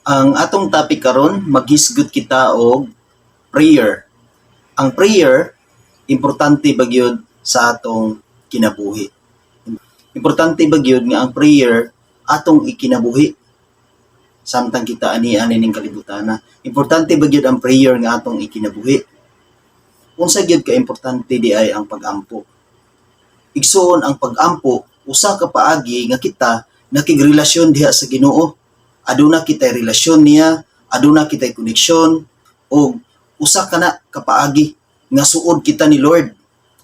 Ang atong topic karon, maghisgot kita og prayer. Ang prayer, importante ba gyud sa atong kinabuhi? Importante ba gyud nga ang prayer atong ikinabuhi samtang kita ani-ani ning kalibutan? Importante ba gyud ang prayer nga atong ikinabuhi? Unsa gyud ka importante di ay ang pagampo? Igsuon, ang pagampo usa ka paagi nga kita nakigrelasyon diha sa Ginoo. Aduna kitay relasyon niya, aduna kitay koneksyon, ug usa ka na kapaagi nga suod kita ni Lord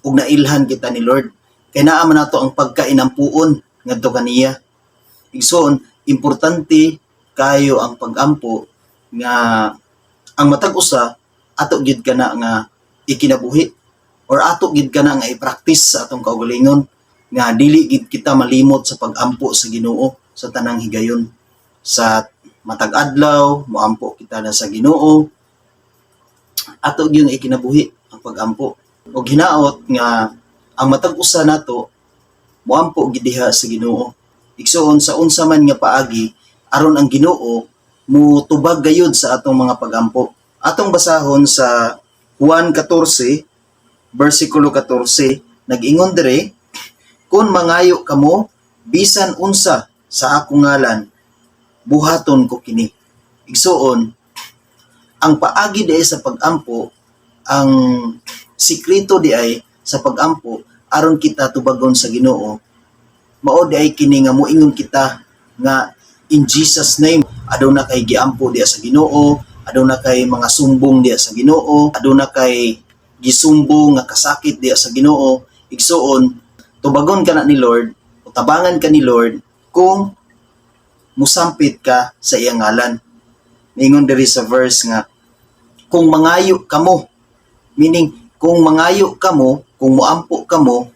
ug nailhan kita ni Lord. Kay naa man nato ang pagkainampuon ngadto kaniya. Igsoon, importante kayo ang pagampo nga ang matag usa ato gid kana nga ikinabuhi or ato gid kana nga i-practice sa atong kaugalingon nga dili gid kita malimot sa pagampo sa Ginoo sa tanang higayon. Sa matag adlaw, moampo kita na sa Ginoo. Ato gyud ikinabuhi ang pagampo ug hinaot nga ang matag usa nato moampo gid diha sa Ginoo. Igsuon, sa unsa man nga paagi aron ang Ginoo mutubag gayud sa atong mga pagampo. Atong basahon sa Juan 14 bersikulo 14. Nag-ingon dire, "Kung mangayo kamo bisan unsa sa akong ngalan, buhaton ko kini." Igsuon, ang paagi di ay sa pagampo, ang sikreto di ay sa pagampo aron kita tubagon sa Ginoo, mao di ay kini nga moingon kita nga "In Jesus' name." Aduna kay giampo diya sa Ginoo, aduna kay mga sumbong diya sa Ginoo, aduna kay gisumbong nga kasakit diya sa Ginoo. Igsuon, tubagon ka na ni Lord, utabangan ka ni Lord kung musampit ka sa iyang ngalan. Ningon diri sa verse nga kung mangayo kamo, meaning kung mangayo kamo, kung moampo kamo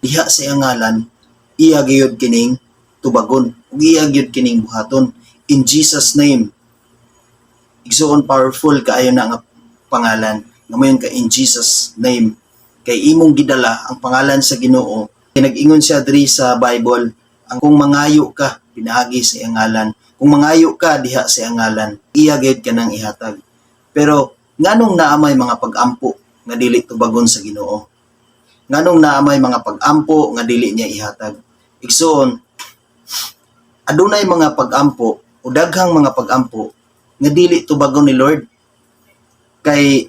diha sa iyang ngalan, iya gyud kining tubagon ug iya gyud kining buhaton. "In Jesus' name." Igsuon, powerful kaayo na nga pangalan nga moingon ka "In Jesus' name" kay imong gidala ang pangalan sa Ginoo. Kay nag-ingon siya diri sa Bible, ang kung mangayo ka pinaagi sa iyang ngalan, kung mangayo ka diha sa iyang ngalan, iya gyud ka nang ihatag. Pero nganong naa may mga pag-ampo nga dili tubagon sa Ginoo? Nganong naa may mga pag-ampo nga dili niya ihatag? Igsuon, adunay mga pag-ampo o daghang mga pag-ampo nga dili tubagon ni Lord kay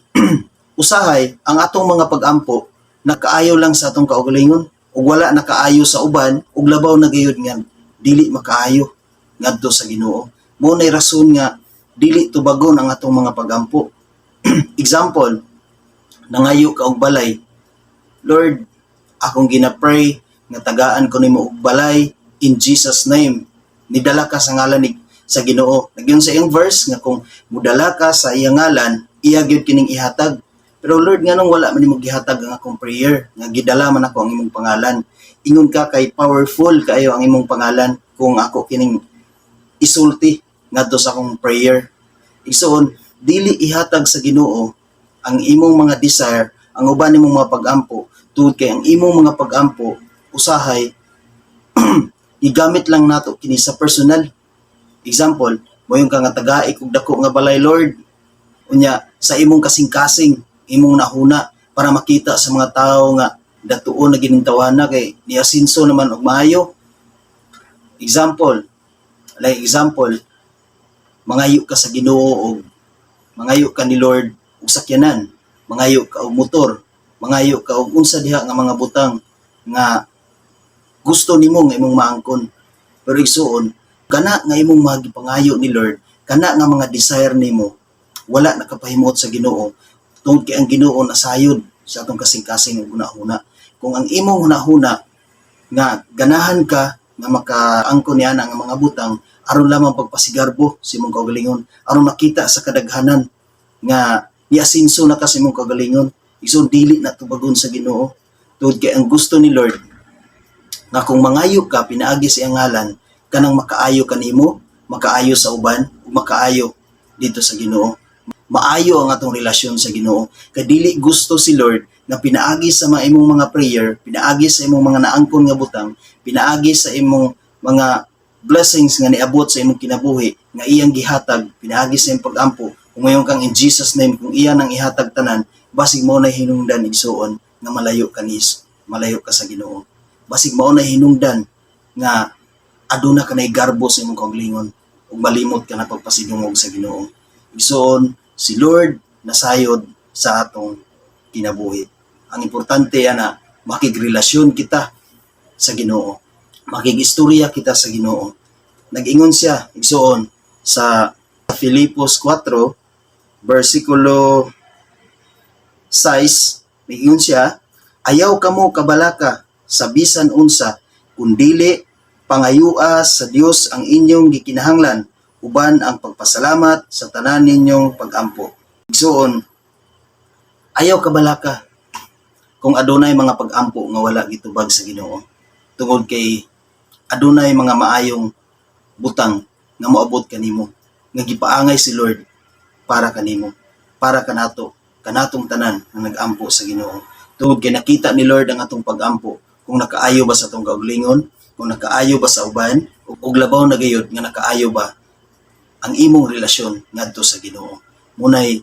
usahay ang atong mga pag-ampo nakaayo lang sa atong kaugalingon ug wala nakaayo sa uban, ug labaw na gayud nga dili makaayo ngadto sa Ginoo. Mao nay rason nga dili tubagon ang atong mga pag-ampo. Example, nangayo ka og balay. "Lord, akong gina-pray nga tagaan ko nimo og balay in Jesus' name." Nidala ka sa ngalan ni sa Ginoo. Nagyun sa iyang verse nga kung mudala ka sa iyang ngalan, iya gyud kining ihatag. "Pero Lord, nganong wala man nimo gihatag ang akong prayer nga gidala man ako ang imong pangalan?" Ingon ka kay powerful kaayo ang imong pangalan kung ako kining isulti ngadto sa akong prayer. Igsuon, dili ihatag sa Ginoo ang imong mga desire, ang uban nimong mga pagampo, tungod kay ang imong mga pagampo usahay igamit lang nato kini sa personal. Example, moingon ka nga "Tagai kog dako nga balay, Lord." Unya sa imong kasing-kasing, imong nahuna para makita sa mga tao nga datuon na gining tawhana kay niasinso naman og maayo. Example, like example, mangayo ka sa Ginoo og mangayo ka ni Lord og sakyanan, mangayo ka og motor, mangayo ka og unsa diha nga mga butang nga gusto nimo nga imong maangkon. Pero igsuon, kana nga imong magipangayo ni Lord, kana nga mga desire nimo, wala nakapahimuot sa Ginoo tungod kay ang Ginoo nasayod sa atong kasing-kasing ug hunahuna. Kung ang imong hunahuna nga ganahan ka nga makaangkon niya nga mga butang aron lamang pagpasigarbo sa imong kaugalingon, aron makita sa kadaghanan nga niasinso na ka sa imong kaugalingon, igsoon, dili na tubagon sa Ginoo tungod kay ang gusto ni Lord nga kung mangayo ka pinaagi sa iyang ngalan, kanang makaayo kanimo, makaayo sa uban, ug makaayo dito sa Ginoo. Maayo ang atong relasyon sa Ginoo. Kay dili gusto si Lord nga pinaagi sa mga imong mga prayer, pinaagi sa imong mga naangkon nga butang, pinaagi sa imong mga blessings nga niabot sa imong kinabuhi nga iyang gihatag pinaagi sa imong pag-ampo, kung moingon kang "In Jesus' name," kung iya nang ihatag tanan, basig mao na hinungdan, igsuon, nga malayo ka nis malayo ka sa Ginoo. Basig mao na hinungdan nga aduna ka nay garbo sa imong kaugalingon ug malimot ka na pagpasidungog sa Ginoo. Igsuon, si Lord nasayod sa atong kinabuhi. Ang importante ana, makigrelasyon kita sa Ginoo, makigistorya kita sa Ginoo. Nag-ingon siya, igsuon, sa Filipos 4 versikulo 6, nag-ingon siya, "Ayaw kamo kabalaka sa bisan unsa, kundili pangayua sa Dios ang inyong gikinahanglan uban ang pagpasalamat sa tanan ninyong pagampo." Igsuon, ayaw kabalaka kung adunay mga pagampo nga wala gitubag sa Ginoo. Tungod kay adunay mga maayong butang nga moabot kanimo nga gipaangay si Lord para kanimo, para kanato, kanatong tanan nga nagampo sa Ginoo. Tungod kay nakita ni Lord ang atong pagampo, kung nakaayo ba sa atong kaugalingon, kung nakaayo ba sa uban, ug labaw na gayud nga nakaayo ba ang imong relasyon ngadto sa Ginoo. Munay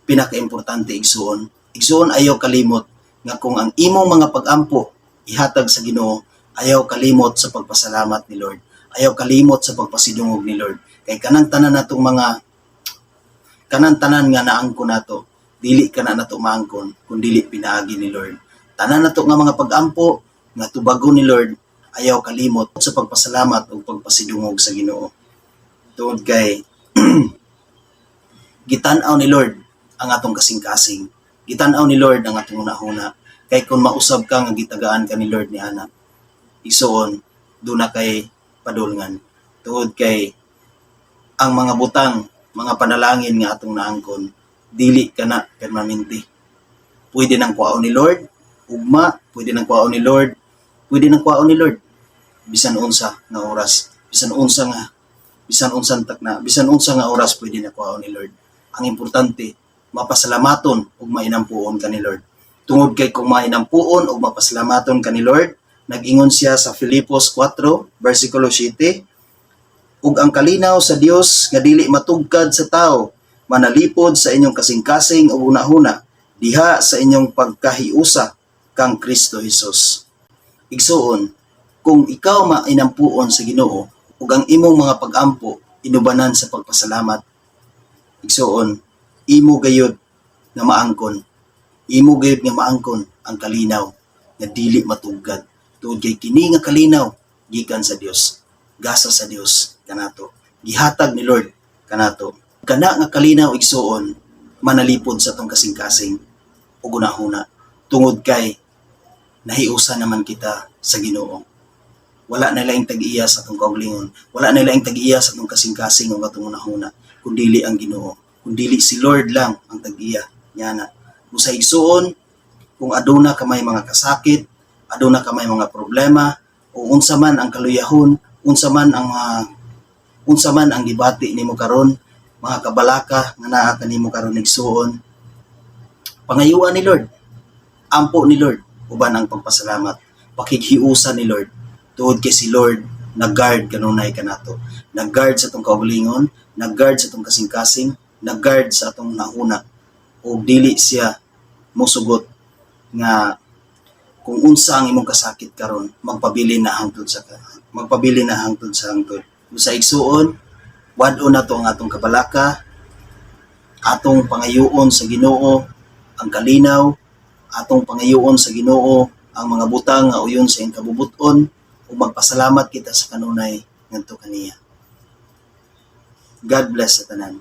pinakaimportante, igsuon. Igsuon, ayaw kalimot nga kung ang imong mga pagampo ihatag sa Ginoo, ayaw kalimot sa pagpasalamat ni Lord. Ayaw kalimot sa pagpasidungog ni Lord. Kay kanang tanan natong mga kanang tanan nga naangkon nato, dili kana nato maangkon kung dili pinaagi ni Lord. Tanan nato nga mga pagampo nga tubagon ni Lord, ayaw kalimot sa pagpasalamat ug pagpasidungog sa Ginoo. Tungod kay gitan-aw ni Lord ang atong kasing-kasing. Gitan-aw ni Lord ang atong hunahuna. Kay kung mausab ka nga gitagaan ka ni Lord ni ana, igsuon, duna kay padulngan. Tungod kay ang mga butang, mga panalangin nga atong naangkon, dili kana permanente. Pwede nang kuhaon ni Lord ugma, pwede nang kuhaon ni Lord, pwede nang kuhaon ni Lord bisan unsa nga oras, bisan unsang takna, bisan unsa nga oras, pwede na kuhaon ni Lord. Ang importante, mapasalamaton ug mainampuon ka ni Lord. Tungod kay kung mainampuon ug mapasalamaton ka ni Lord, nag-ingon siya sa Filipos 4 versikulo 7, "Ug ang kalinaw sa Dios nga dili matugkad sa tao manalipod sa inyong kasing-kasing ug hunahuna diha sa inyong pagkahiusa kang Kristo Hesus." Igsuon, kung ikaw mainampuon sa Ginoo ug ang imong mga pagampo inubanan sa pagpasalamat, igsuon, imo gayud nga maangkon. Imo gayud nga maangkon ang kalinaw nga dili matugkad. Tungod kay kini nga kalinaw gikan sa Dios. Gasa sa Dios kanato. Gihatag ni Lord kanato. Kana nga kalinaw, igsuon, manalipod sa atong kasing-kasing ug hunahuna. Tungod kay nahiusa naman kita sa Ginoo. Wala na laing tag-iya sa atong kaugalingon. Wala na laing tag-iya sa atong kasing-kasing ug atong hunahuna kun dili ang Ginoo. Kun dili si Lord lang ang tag-iya niana. Busa igsuon, kung aduna ka may mga kasakit, aduna ka may mga problema, o unsa man ang kaluyahon, unsa man ang gibati nimo karon, mga kabalaka nga naa kanimo karon, igsuon, pangayuan ni Lord, ampo ni Lord uban ang pagpasalamat, pakighiusa ni Lord, tungod kay si Lord nag-guard kanunay kanato, nag-guard sa atong kaugalingon, nag-guard sa atong kasing-kasing, nag-guard sa atong hunahuna, ug dili siya mosugot nga kung unsa ang imong kasakit karon magpabilin na hangtod sa hangtod. Sa igsuon, wad-on nato ang atong kabalaka, atong pangayuon sa Ginoo ang kalinaw, atong pangayuon sa Ginoo ang mga butang nga uyon sa iyang kabubuton, ug magpasalamat kita sa kanunay ngadto kaniya. God bless sa tanan.